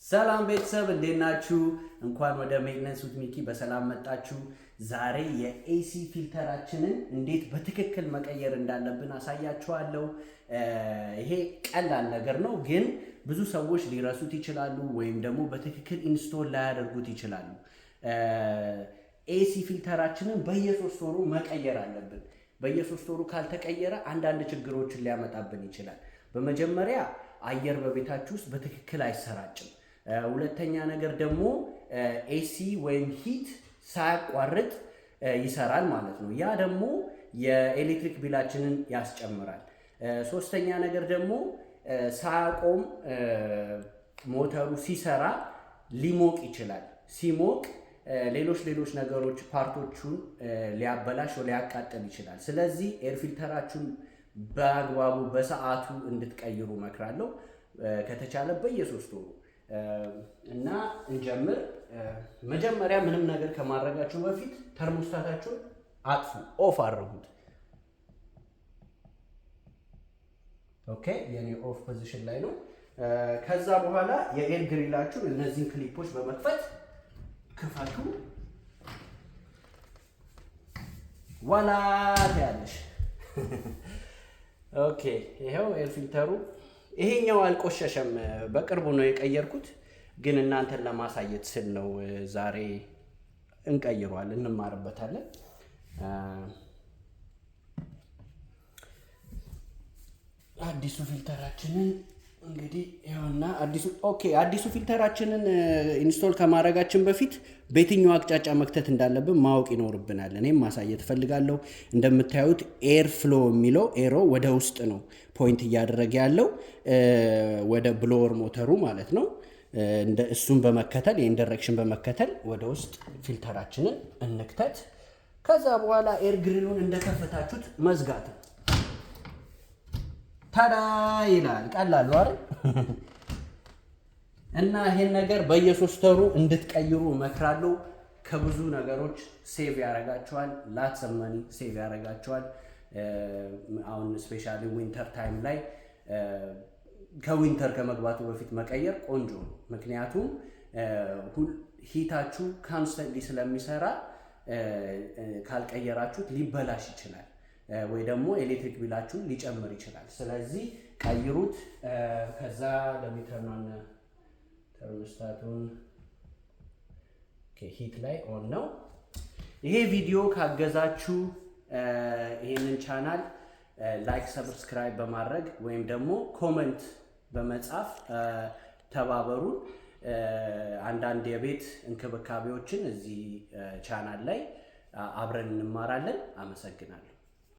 ሰላም ቤተሰብ፣ እንዴት ናችሁ? እንኳን ወደ Maintenance with ሚኪ በሰላም መጣችሁ። ዛሬ የ AC filter ኣችንን እንዴት በትክክል መቀየር እንዳለብን አሳያችኋለሁ። ይሄ ቀላል ነገር ነው፣ ግን ብዙ ሰዎች ሊረሱት ይችላሉ፣ ወይም ደግሞ በትክክል install ላያደርጉት ይችላሉ። AC filter ኣችንን በየ3 ወሩ መቀየር አለብን። በየ3 ወሩ ካልተቀየረ አንዳንድ ችግሮችን ሊያመጣብን ይችላል። በመጀመሪያ አየር በቤታችሁ ውስጥ በትክክል አይሰራጭም። ሁለተኛ ነገር ደግሞ AC ወይም heat ሳያቋርጥ ይሰራል ማለት ነው። ያ ደግሞ የኤሌክትሪክ bill ኣችንን ያስጨምራል። ሶስተኛ ነገር ደግሞ ሳያቆም ሞተሩ ሲሰራ ሊሞቅ ይችላል። ሲሞቅ ሌሎች ሌሎች ነገሮች part ኦቹን ሊያበላሽ ሊያቃጥል ይችላል። ስለዚህ air filter ኣችሁን በአግባቡ በሰዓቱ እንድትቀይሩ እመክራለሁ። ከተቻለ በየ3 ወሩ። እና እንጀምር። መጀመሪያ ምንም ነገር ከማድረጋችሁ በፊት thermostat ኣችሁን አጥፉ፣ off አድርጉት። Okay፣ የኔ off position ላይ ነው። ከዛ በኋላ የ air grill ኣችሁን እነዚህን ክሊፖች በመክፈት ክፈቱ። Voila ያለሽ። Okay፣ ይኸው air filter ኡ ይሄኛው አልቆሸሸም። በቅርቡ ነው የቀየርኩት፣ ግን እናንተን ለማሳየት ስል ነው። ዛሬ እንቀይረዋለን፣ እንማርበታለን። አዲሱ filter ኣችንን እንግዲህ ይኸውና አዲሱ፣ okay፣ አዲሱ filter ኣችንን install ከማድረጋችን በፊት በየትኛው አቅጣጫ መክተት እንዳለብን ማወቅ ይኖርብናል። እኔም ማሳየት እፈልጋለሁ። እንደምታዩት air flow የሚለው arrow ወደ ውስጥ ነው point እያደረገ ያለው፣ ወደ blower ሞተሩ ማለት ነው። እሱን በመከተል፣ ይህን direction በመከተል ወደ ውስጥ filter ኣችንን እንክተት። ከዛ በኋላ air grill ኡን እንደከፈታችሁት መዝጋት ነው። Ta-da ይላል። ቀላሉ አይደል? እና ይሄን ነገር በየ3 ወሩ እንድትቀይሩ እመክራለሁ። ከብዙ ነገሮች save ያደርጋችኋል። Lots of money save ያደርጋችኋል። አሁን especially winter time ላይ፣ ከ winter ከመግባቱ በፊት መቀየር ቆንጆ ነው። ምክንያቱም heat ኣችሁ constantly ስለሚሰራ ካልቀየራችሁት ሊበላሽ ይችላል ወይ ደግሞ ኤሌክትሪክ bill ኣችሁን ሊጨምር ይችላል። ስለዚህ ቀይሩት። ከዛ ለሚተርኗን thermostat ኡን heat ላይ on ነው። ይሄ ቪዲዮ ካገዛችሁ ይህንን channel like፣ subscribe በማድረግ ወይም ደግሞ comment በመጻፍ ተባበሩን። አንዳንድ የቤት እንክብካቤዎችን እዚህ ቻናል ላይ አብረን እንማራለን። አመሰግናለሁ።